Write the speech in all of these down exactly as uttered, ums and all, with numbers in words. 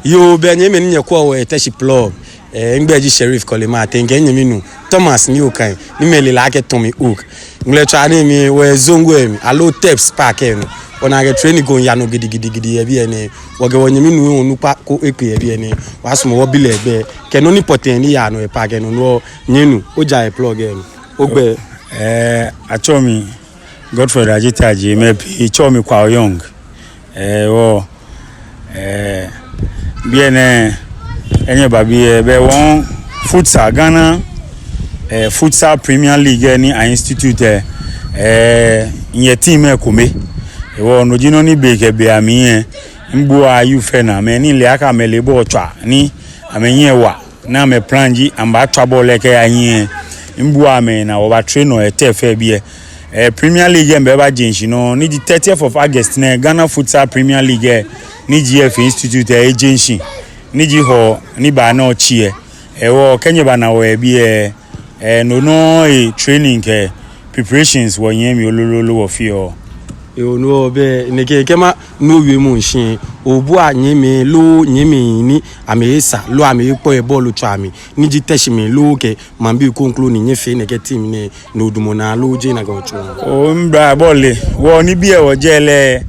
Yoo, bɛ nyɛmimɛi ni nyɛkwɛɔ wɔ yɛ Teshie Plug. Eh, migbɛi ji Sheriff Kɔle Martey, mikɛ minyɛmi nuu Thomas Nii Okai, ni mɛi le lɛ akɛ Tommy Hook. Ŋmlɛtswaa nɛɛ mli wɔyɛ Zongo lɛ mli, aloo Teps Park lɛ nɔ. Wɔna akɛ training ko miiya nɔ gidigidigidi yɛ biɛ nɛɛ. Wɔkɛ wɔnyɛmi nuu onukpa ko ekpe yɛ biɛ nɛɛ. Wɔsumɔɔ wɔbi lɛ egbɛi kɛ nɔ ni pɔtɛɛ ni yaa nɔ yɛ park lɛ nɔ. No, nyɛmi nuu, oja yɛ Plug lɛ nɔ. Ogbɛi? Eh, atsɛɔ mi Godfred Adjetey Adjei, mɛi pii tsɛɔ mi Kwao Young. Eh, wɔ, eh, biɛ nɛɛ, enɛ ba biɛ, bɛ wɔ futsal, Ghana, eh, Futsal Premier League lɛ ni a institute lɛ, eh, miyɛ team lɛ kome. Ehewɔ no ji nɔ ni be kɛ be amli lɛ, mibua youth lɛ naa, mɛi ni mile akɛ amɛle bɔɔlu tswaa, ni amɛhiɛ wa, ni amɛ plan ji amɛbaatswa bɔɔlu lɛ kɛya hiɛ lɛ, mibua amɛ naa, wɔbaa train nɔ yɛ turf lɛ biɛ. Eh, Premier League lɛ miiba baje shishi nɔ, ni ji thirtieth of August nɛɛ, Ghana Futsal Premier League lɛ, ni G F A institute lɛ, eje shishi, ni ji Hɔɔ ni baa nɔ otsi lɛ. Ehewɔ kɛ nyɛbana wɔ yɛ biɛ, eh, no nɔŋŋ he training kɛ preparations wɔyɛ mli lolo lolo wɔfeɔ. Yoo, no bɛ nɛkɛ kɛ ma no wie mɔ shishi, obua nyɛmimɛi loo nyɛmimɛi ni amɛsa loo amɛkpɔ yɛ bɔɔlu tswaa mli, ni ji Teshie mli loo kɛ maŋbii kroko ni nyɛfee nɛkɛ team nɛɛ, no odamɔ naa loo jeee nakai otsɔɔ? Oo, mibra bɔɔlu lɛ, wɔ nibii lɛ wɔjɛ lɛ,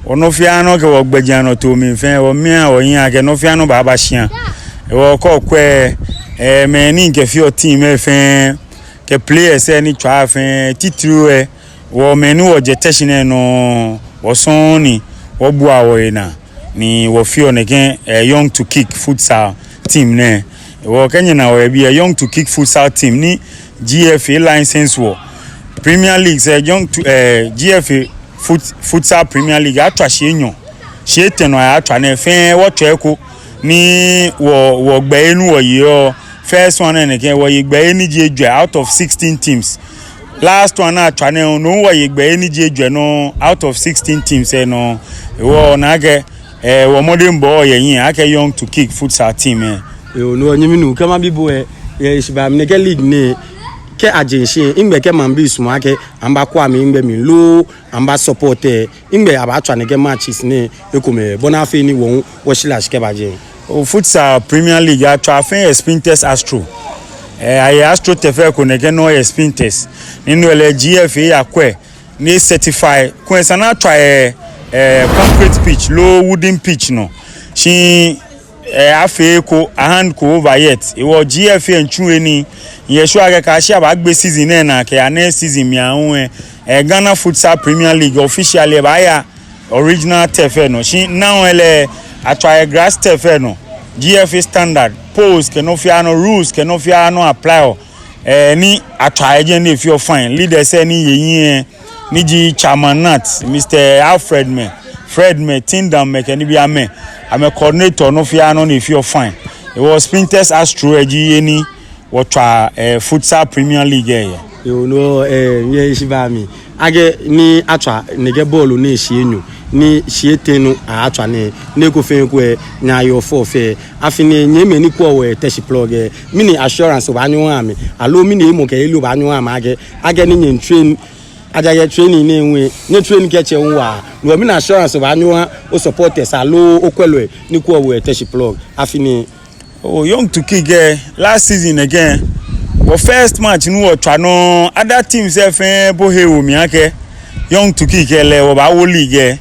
wɔ nɔ fɛɛ nɔ kɛ wɔgbɛjianɔtoo mli fɛɛ, wɔmia wɔhiɛ akɛ nɔ fɛɛ nɔ baaba shia. Ehewɔ kɛ okwɛ, eh, mɛi ni mikɛfeɔ team lɛ fɛɛ, kɛ players lɛ ni tswaa fɛɛ, titri lɛ, wɔ mɛi ni wɔjɛ Teshie nɛɛ nɔ, wɔ sɔŋŋ ni wɔbua wɔhe naa, ni wɔfeɔ nɛkɛ, eh, Young to Kick futsal team nɛɛ. Ehewɔ kɛ nyɛna wɔ yɛ biɛ, Young to Kick futsal team ni G F A license wɔ. Premier League lɛ, Young to, eh, G F A fut-, Futsal Premier League, atswa shii enyɔ. Shii etɛ nɔ atswa nɛɛ fɛɛ, wɔtswa eko ni wɔ, wɔgbɛhe ni wɔyeɔ. First one nɛɛ nɛkɛ, wɔye gbɛhe ni ji ejwɛ out of sixteen teams. Last one ni atswa nɛɛ, no wɔye gbɛhe ni ji ejwɛ nɔ out of sixteen teams lɛ nɔ. Ehewɔ ona akɛ, eh, wɔ mɔdɛŋbɔɔ yɛ hiɛ akɛ Young to Kick futsal team lɛ. Yoo, no nyɛmi nuu, kɛ mabi bo lɛ, yɛ heshibaa mli, nɛkɛ league nɛɛ, kɛ aje shishi, nɛgbɛ kɛ maŋbii sumɔɔ akɛ amɛbakwɛ amɛ, nɛgbɛ mli loo amɛba support lɛ, nɛgbɛ abaatswa nɛkɛ matches nɛɛ ekomɛi, bɔ ni afee ni wɔ hu wɔshi lashi kɛba jɛi? Oo, Futsal Premier League atswaa fɛɛ yɛ Spintex Astro. Eh, ayɛ Astro turf ko nɛkɛ nɔ yɛ Spintex. Ni no lɛ G F A yakwɛ ni e certify. Kulɛ esa ni atswa yɛ, eh, concrete pitch loo wooden pitch nɔ. Shi, eh, afee eko, a hand ko over yet. Ehewɔ G F A miitsu he nii. Miyɛ sure akɛ kɛyashi abaagbe season nɛɛ naa kɛya next season mli aahu lɛ, eh, Ghana Futsal Premier League officially ebaaya original turf lɛ nɔ. Shi now lɛ, atswaa yɛ grass turf lɛ nɔ. G F A standard, poles kɛ nɔ fɛɛ nɔ, rules kɛ nɔ fɛɛ nɔ apply-ɔ. Eh, ni atswaa yɛ jɛi ni efeɔ fine. Leaders lɛ ni yɛ hiɛ, ni ji Chairman Nat, Mister Alfred mɛi, Fred mɛi, Tindam mɛi kɛ nibii, amɛ, amɛ coordinate-ɔ nɔ fɛɛ nɔ ni efeɔ fine. Ehewɔ Spintex Astro lɛ ji he ni wɔtswaa, eh, Futsal Premier League lɛ yɛ. Yoo, no, eh, yɛ heshibaa mli, akɛni atswa nɛkɛ bɔɔlu nɛɛ shii enyɔ, ni shii etɛ nɔ atswa nɛɛ, ni eko fɛɛ eko lɛ, nyɛyɔɔ fɔ fɛɛ. Afi nɛɛ, nyɛmimɛi ni kwɛɔ wɔ yɛ Teshie Plug lɛ, mɛni assurance obaanyɛ oha amɛ, aloo mɛni hemɔkɛyeli obaanyɛ oha amɛ akɛ, akɛni nyɛmiitrain, ejaakɛ training nɛɛ hu lɛ, nyɛtrain kɛtsɛ hu waa. No mɛni assurance obaanyɛ oha o supporters aloo okwɛlɔi ni kwɛɔ wɔ yɛ Teshie Plug afi nɛɛ? Oo, Young to Kick lɛ, last season again, wɔ first match ni wɔtswa nɔ, other teams lɛ fɛɛ bo he wo mli akɛ Young to Kick lɛ, wɔbaawo league lɛ.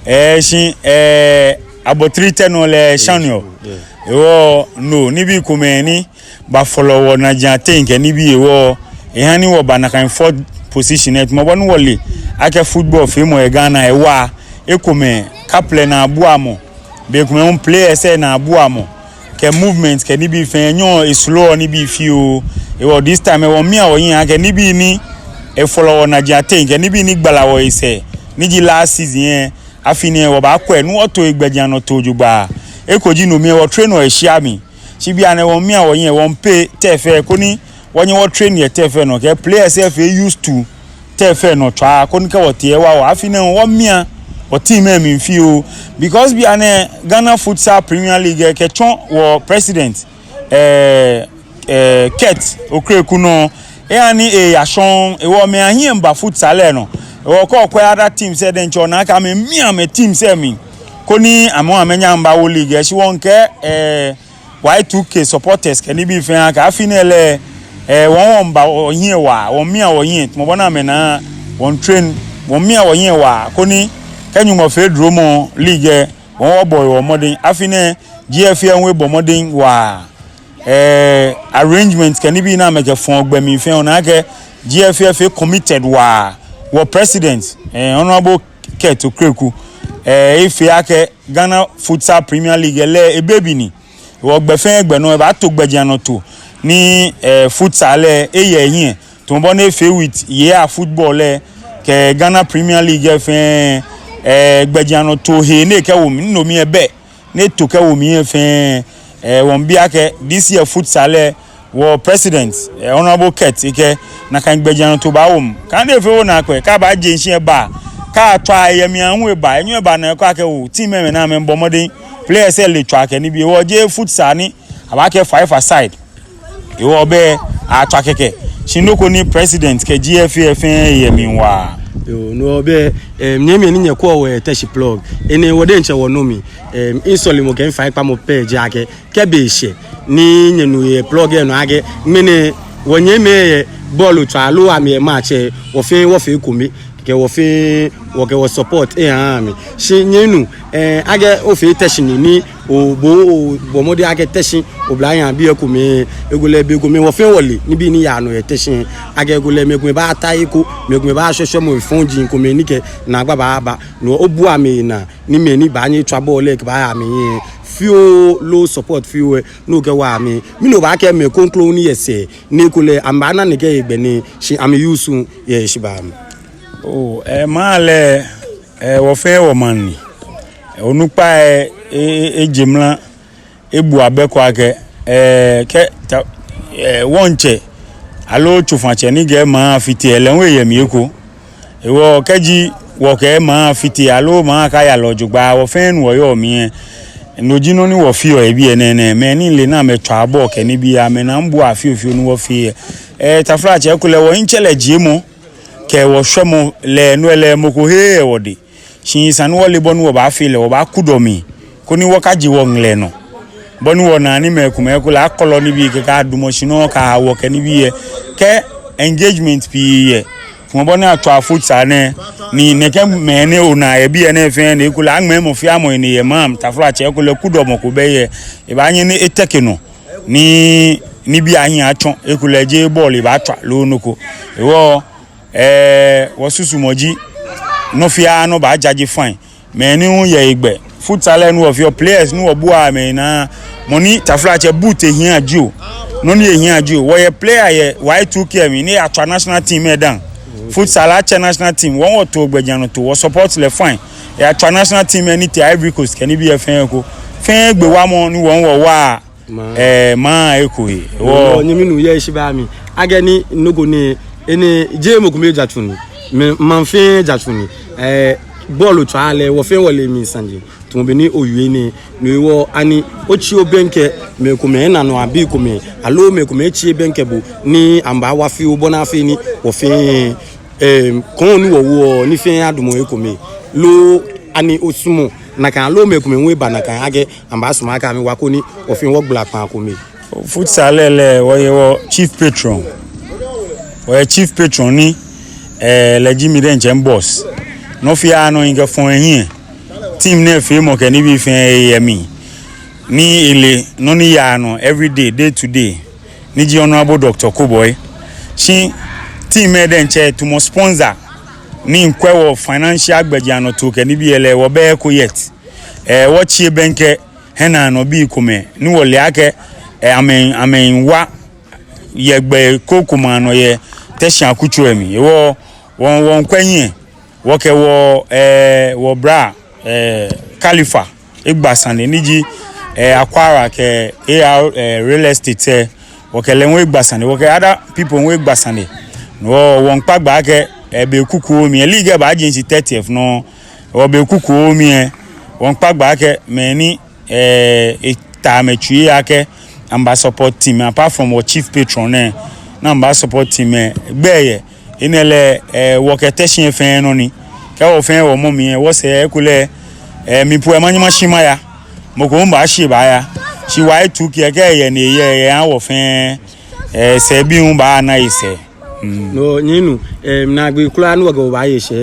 Eh, shi, eh, abotri tɛ nɔ lɛ shaniɔ. Ehewɔ no, nibii komɛi ni bafolɔ wɔnajiaŋ teŋ kɛ nibii hewɔ, eha ni wɔba nakai fourth position lɛ. Tamɔ bɔ ni wɔle akɛ football feemɔ yɛ Ghana lɛ ewa, ekomɛi, cup lɛ naabuamɔ, bei komɛi hu players lɛ naabuamɔ, kɛ movement kɛ nibii fɛɛ, enyɛɔ e slow-ɔ nibii fioo. Ehewɔ this time lɛ, wɔmia wɔhiɛ akɛ nibii ni efolɔ wɔnajiaŋ teŋ kɛ nibii ni gbala wɔhe sɛɛ, ni ji last season lɛ, afi nɛɛ wɔbaakwɛ ni wɔto he gbɛjianɔtoo jogbaŋŋ. Eko ji no mli lɛ, wɔtrain-ɔ yɛ shia mli. Shi bianɛ wɔmia wɔhiɛ, wɔmiipay turf lɛ koni wɔnyɛ wɔtrain yɛ turf lɛ nɔ, kɛ players lɛ fee used to turf lɛ nɔ tswaa, koni kɛ wɔtee lɛ ewa wɔ. Afi nɛɛ hu wɔmia wɔ team lɛ mli fioo. Because bianɛ Ghana Futsal Premier League lɛ kɛtsɔ wɔ president, eh, eh, Kurt Okraku nɔ, eha ni eya shɔŋŋ, ehewɔ mɛi ahiɛ miiba futsal lɛ nɔ. Ehewɔ kɛ okwɛ other teams lɛ diɛŋtsɛ, ona akɛ amɛmia amɛ teams lɛ mli, koni amɛ hu amɛnyɛ amɛbawo league lɛ. Shi wɔŋkɛɛ, eh, Y two K supporters kɛ nibii fɛɛ akɛ afi nɛɛ lɛ, eh, wɔ hu wɔmiiba wɔhiɛ waa, wɔmiimia wɔhiɛ, tamɔ bɔ ni amɛnaa wɔmiitrain, wɔmiimia wɔhiɛ waa, koni kɛ Nyɔŋmɔ fee duromɔ league lɛ, wɔ hu wɔbɔ wɔ mɔdɛŋ. Afi nɛɛ G F A hu ebɔ mɔdɛŋ waa. Eh, arrangement kɛ nibii ni amɛkɛfɔɔ gbɛ mli fɛɛ, ona akɛ G F A fee committed waa. Wɔ president, eh, Honourable Kurt Okraku, eh, efee akɛ Ghana Futsal Premier League lɛ ebaby ni. Wɔ gbɛ fɛɛ gbɛ nɔ ebaato gbɛjianɔtoo ni, eh, futsal lɛ eye ehiɛ, tamɔ bɔ ni efee with yei a football lɛ kɛ Ghana Premier League lɛ fɛɛ, eh, gbɛjianɔtoo hee ni ekɛwo mli, no mli ebɛ ni eto kɛwo mli lɛ fɛɛ, eh, wɔmiibi akɛ this year futsal lɛ, wɔ president, eh, Honourable Kurt, ekɛɛ nakai gbɛjianɔtoo baawo mli. Kaaha ni efee wo naakpɛɛ, kɛ abaaje shishi eba, kɛ atswa yɛ mli aahu eba, enyɔ eba ni ekɛɔ akɛ oo, team lɛ mɛi ni amɛbɔ mɔdɛŋ, players lɛ le tswaa kɛ nibii, wɔ jeee futsal ni abaakɛɛ five aside. Hewɔ bɛ atswa kɛkɛ. Shi nɔ ko ni president kɛ G F A fɛɛ yɛ mli waa. Yoo, no bɛ, em, nyɛmimɛi ni nyɛkwɛɔ wɔ yɛ Teshie Plug, enɛ wɔ diɛŋtsɛ wɔnɔ mli. Em, misɔlemɔ kɛ mifaikpamɔ pɛ ji akɛ, kɛ be shɛ ni nyɛnu yɛ Plug lɛ nɔ akɛ ŋmɛnɛ wɔnyɛmimɛi yɛ bɔɔlu tswaa aloo amɛyɛ match lɛ, wɔ fɛɛ wɔfee ekome, kɛ wɔ fɛɛ wɔkɛ wɔ support eha amɛ. Shi nyɛnu, eh, akɛ ofee Teshie nii ni obɔ, obɔ mɔdɛŋ akɛ Teshie oblahii abii ekomɛi, ekolɛ bei komɛi wɔ fɛɛ wɔle nibii ni yaa nɔ yɛ Teshie. Akɛ ekolɛ mɛi komɛi baata he ko, mɛi komɛi baashwɛ shwɛmɔ efɔŋ ji komɛi ni kɛ naagba baaba. No obua amɛ naa ni mɛi ni baanyɛ atswa bɔɔlu lɛ kɛbaaya amɛhiɛ fioo loo support fioo lɛ, no okɛwa amɛ. Mɛni obaakɛɛ mɛi kroko ni yɛ sɛɛ ni ekolɛ amɛbaana nɛkɛ hegbɛ nɛɛ shi amɛyusu yɛ heshibaa mli? Oo, eh, maŋ lɛ, eh, wɔ fɛɛ wɔmaŋ ni. Eh, onukpa lɛ, e, e, eje mra, ebu abɛ ko akɛ, eh, kɛ ta, eh, wɔŋtsɛ aloo tsofatsɛ ni kɛ maŋ afite lɛ, lɛ hu eyɛ mli eko. Hewɔ kɛji wɔkɛɛ maŋ afite aloo maŋ akaya lɛ jogbaŋŋ, wɔ fɛɛ ni wɔyɔɔ mli lɛ, no ji nɔ ni wɔfeɔ yɛ biɛ nɛɛ nɛɛ. Mɛi ni le ni amɛtswaa bɔɔlu kɛ nibii, amɛnaa amɛbuaa fiofio ni wɔfee lɛ. Eh, taflatsɛ, ekolɛ wɔhiɛtserɛjiemɔ kɛ wɔshwɛmɔ lɛ, no lɛ mɔ ko heee yɛ wɔdɛŋ. Shi esa ni wɔle bɔ ni wɔbaafee lɛ, wɔbaakudɔ mli, koni wɔkaje wɔŋlɛ nɔ. Bɔ ni wɔnaa ni mɛi komɛi ekolɛ akɔlɔ nibii kɛkɛ adumɔ shi nɔ kɛha wɔ kɛ nibii lɛ, kɛ engagement pii yɛ, tamɔ bɔ ni atswaa futsal nɛɛ, ni nɛkɛ mɛi ni onaa yɛ biɛ nɛɛ fɛɛ ni ekolɛ aŋmɛɛ mɔ fɛɛ mɔ enine yɛ maŋ, taflatsɛ, ekolɛ kudɔmɔ ko bɛ yɛ, ebaanyɛ ni eteke nɔ ni nibii ahiɛ atsɔ, ekolɛ jeee bɔɔlu ebaatswa loo nɔ ko. Hewɔ, eh, wɔsusumɔ ji nɔ fɛɛ nɔ baajaje fine. Mɛi ni hu yɛ hegbɛ, futsal lɛ ni wɔfeɔ, players ni wɔbuaa amɛnaa, mɔ ni, taflatsɛ, boot ehiaa jio, nɔ ni ehiaa jio. Wɔyɛ player yɛ Y two K mli ni eyatswa national team lɛ dã. Futsal atsɛ national team, wɔ hu wɔto gbɛjianɔtoo, wɔ support lɛ fine. Eyatswa national team lɛ ni tee Ivory Coast kɛ nibii lɛ fɛɛ eko. Fɛɛ gbɛwaamɔ ni wɔ hu wɔwaa. Maŋ. Eh, maŋ eko he. Wɔ. Wɔ nyɛmi nuu yɛ heshibaa mli. Akɛni nɔ ko nɛɛ, enɛ jeee mɔ kome jatsu ni. Mɛi, maŋ fɛɛ jatsu ni. Eh, bɔɔlu tswaa lɛ, wɔ fɛɛ wɔle mli saji. Tamɔ bɔ ni owie nɛɛ, no hewɔ ani otsi obɛŋkɛ mɛi komɛi, enaanɔ abii komɛi, aloo mɛi komɛi etsi ebɛŋkɛ bo ni amɛbaawa fioo bɔ ni afee ni wɔ fɛɛ, em, kɔŋ ni wɔwoɔ ni fɛɛ adumɔ ekome? Loo ani osumɔɔ nakai, aloo mɛi komɛi hu eba nakai akɛ amɛbaasumɔ akɛ amɛwa koni wɔ fɛɛ wɔgbala kpãa kome? Futsal lɛ lɛ, wɔyɛ wɔ chief patron. Wɔyɛ chief patron ni, eh, lɛ ji mi diɛŋtsɛ mi boss. Nɔ fɛɛ nɔ mikɛfɔɔ ehiɛ. Team nɛɛ feemɔ kɛ nibii fɛɛ eyɛ mli. Ni ele nɔ ni yaa nɔ every day, day to day, ni ji Honourable Doctor Koboi. Shi team lɛ diɛŋtsɛ tamɔ sponsor ni miikwɛ wɔ financial gbɛjianɔtoo kɛ nibii lɛ, wɔbɛ eko yet. Eh, wɔtsi ebɛŋkɛ hiɛnaanɔbii komɛi ni wɔle akɛ, eh, amɛ, amɛmiiwa yɛ gbɛ ko ko ma nɔ yɛ Teshie akutso lɛ mli. Hewɔ wɔ, wɔmiikwɛ hiɛ, wɔkɛ wɔ, eh, wɔ bra, eh, Khalifa egba sane ni ji, eh, Aquara kɛ A R, eh, real estate lɛ, wɔkɛ lɛ hu egba sane, wɔkɛ other people hu egba sane. Wɔ, wɔmiikpa gbɛ akɛ, eh, be kukuoo mli lɛ, league lɛ baaje shishi thirtieth nɔ. Wɔ be kukuoo mli lɛ, wɔmiikpa gbɛ akɛ mɛi ni, eh, eta amɛtsui akɛ amɛba support team, apart from wɔ chief patron lɛ, ni amɛba support team lɛ, gbɛ yɛ. Enɛ lɛ, eh, wɔkɛ Teshie fɛɛ nɔ ni. Kɛ wɔ fɛɛ wɔmɔ mli lɛ, wɔsɛɛ ekolɛ Ɛɛ, mi po ɛɛ, manyɛ mashi maya. Mɔ ko hu baashi baaya. Shi wɔyɛ two K kɛ eyɛ ni eyɛ, eyɛ, wɔfɛɛ, ɛɛ, sɛɛbii hu baana esɛɛ. Mm. No, nyɛnu, ɛɛ, naagbee kwraa ni wɔkɛ bo baaye shi,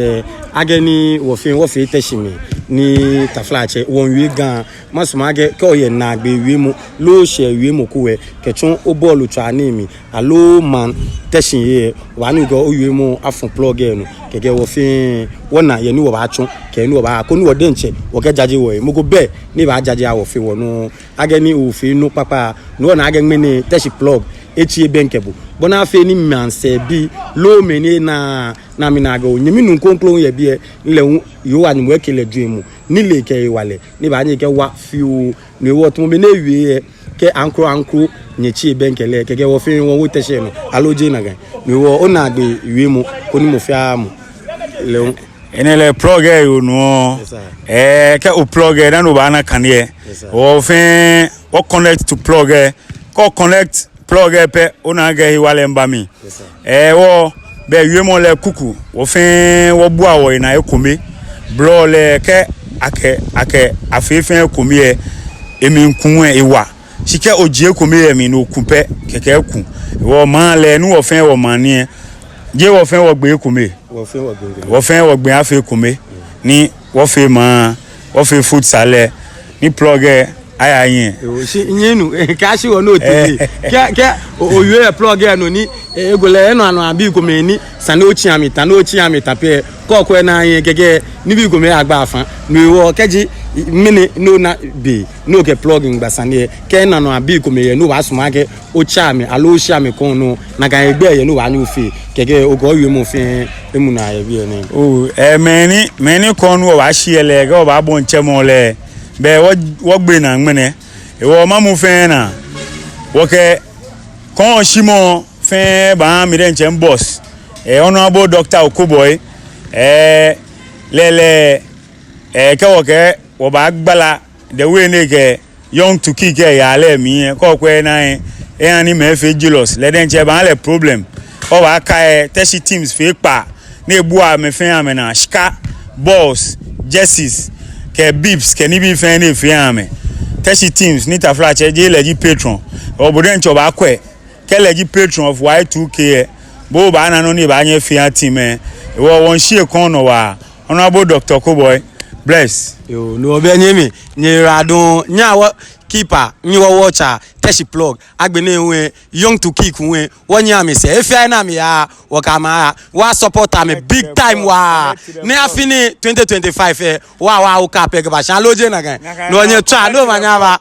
akɛni wɔfɛɛ, wɔfɛɛ Teshie mɛi, ni taflatsɛ, wɔmiiwie Ga, masumɔ akɛ, kɛ oyɛ naagbee wiemɔ, loo shɛɛ wiemɔ ko hewɔ, kɛtsɔ obɔɔlutswaa nɛɛ mli, aloo maŋ Teshie he, wɔbaanu akɛ owiemɔ afɔ Plug lɛ nɔ, kɛkɛ wɔfɛɛ wɔna he ni wɔbaatsɔ, kɛ he ni wɔbaa, koni wɔ diɛŋtsɛ wɔkɛjaje wɔhe, mɔ ko bɛ ni baajaje aha wɔ fe wɔnɔ, akɛni ofee nɔ kpakpa, ni wɔna akɛ ŋmɛnɛ Teshie Plug etsi ebɛŋkɛ bo, bɔ ni afee ni maŋsɛɛbii, loo mɛi ni naa, naa mi naa akɛ onyɛmi nuu kroko yɛ biɛ, ni lɛ hu Yehowa Nyɔŋmɔ eke lɛ jwɛŋmɔ, nilee kɛ hewalɛ, ni baanyɛ ekɛ wa fioo, no hewɔ tamɔ bɔ ni ewie lɛ, kɛ aŋkro aŋkro nyɛtsi ebɛŋkɛ lɛ, kɛkɛ wɔfɛɛ wɔwo Teshie nɔ, aloo jeee nakai? No hewɔ onaagbee wiemɔ, koni mɔ fɛɛ mɔ lɛ hu. Enɛ lɛ Plug lɛ yɔɔ nɔ. Yes, sir. Ɛɛ, kɛ o Plug lɛ, dani obaana kane lɛ. Yes, sir. Wɔfɛɛ, wɔ connect to Plug lɛ. Kɛ o connect Plug lɛ pɛ, ona akɛ hewalɛ miiba mli. Yes, sir. Ɛɛ, wɔ, bɛ wiemɔ lɛ kuku, wɔfɛɛ wɔbua wɔhe naa ekome. Blɔ lɛ kɛ akɛ, akɛ afee fɛɛ ekome lɛ, emli kuu lɛ ewa. Shi kɛ ojie ekome yɛ mli ni oku pɛ, kɛkɛ eku. Wɔ maŋ lɛ, ni wɔfɛɛ wɔ maŋ ni lɛ, jeee wɔfɛɛ wɔgbee ekome? Wɔfɛɛ wɔgbee ekome. Wɔfɛɛ wɔgbee afee ekome. Ni wɔfee maŋ, wɔfee futsal lɛ, ni Plug lɛ aya hiɛ. Yoo, shi nyɛnu, kɛ ashi wɔ nɔ tete. Kɛ, kɛ o, owie Plug lɛ nɔ ni, ɛɛ, ekolɛ enɔ anɔ abii komɛi ni sani otsi amɛta, ni otsi amɛta pɛ, kɛ okwɛ naa hiɛ kɛkɛ, nibii komɛi agba afã. No hewɔ kɛji mɛni, ni ona be ni okɛ Plug miigba sane lɛ, kɛ enɔ anɔ abii komɛi yɛ ni obaasumɔ akɛ otsa amɛ, aloo oshi amɛ kɔŋ nɔ, nakai hegbɛ yɛ ni obaanyɛ ofee, kɛkɛ okɛ owiemɔ fɛɛ emu naa yɛ biɛ nɛɛ. Oo, ɛɛ, mɛni, mɛni kɔŋ ni wɔbaashi yɛ lɛ, kɛ wɔbaabɔ ntsɛmɔ lɛ, bɛ wɔ, wɔgbee naa ŋmɛnɛ, hewɔ mamu fɛɛ naa, wɔkɛ kɔŋshimɔ fɛɛ baaha mi diɛŋtsɛ mi boss, ɛɛ, Honourable Doctor Okoe Boye, ɛɛ, lɛɛlɛŋ, ɛɛ, kɛ wɔkɛɛ wɔbaagbala the way ni ekɛ Young to Kick lɛ yaa lɛ mli lɛ, kɛ okwɛ naa lɛ, ehaa ni mɛi fee jealous, lɛ diɛŋtsɛ ebaaha lɛ problem. Kɛ obaakai lɛ, Teshie teams fɛɛ kpaa, ni ebua amɛ fɛɛ amɛnaa, shika, balls, jerseys, kɛ bibs, kɛ nibii fɛɛ ni efee ehaa amɛ. Teshie teams, ni taflatsɛ, jeee lɛ ji patron. Hewɔ bo diɛŋtsɛ obaakwɛ, kɛ lɛ ji patron of Y two K lɛ, bo obaana nɔ ni ebaanyɛ efee eha team lɛ. Hewɔ wɔmiishiɛ kɔŋ nɔ waa, Honourable Doctor Okoe Boye, bless. Yoo, no hewɔ bɛ nyɛmimɛi, nyɛyiwaladɔŋŋ, nyɛhaa wɔ keeper, ni wɔ watcher, Teshie Plug, agbɛnɛ hu lɛ, Young to Kick hu lɛ, wɔnyiɛ amɛsɛɛ, he fɛɛ he ni amɛyaa, wɔkɛ amɛ aya, wɔsupport amɛ big time waa. Ni afi nɛɛ twenty twenty-five lɛ, wɔ, wɔ, wɔ cup lɛ kɛba shĩa, aloo jeee nakai? No hewɔ nyɛtswaa, ni omanye aba.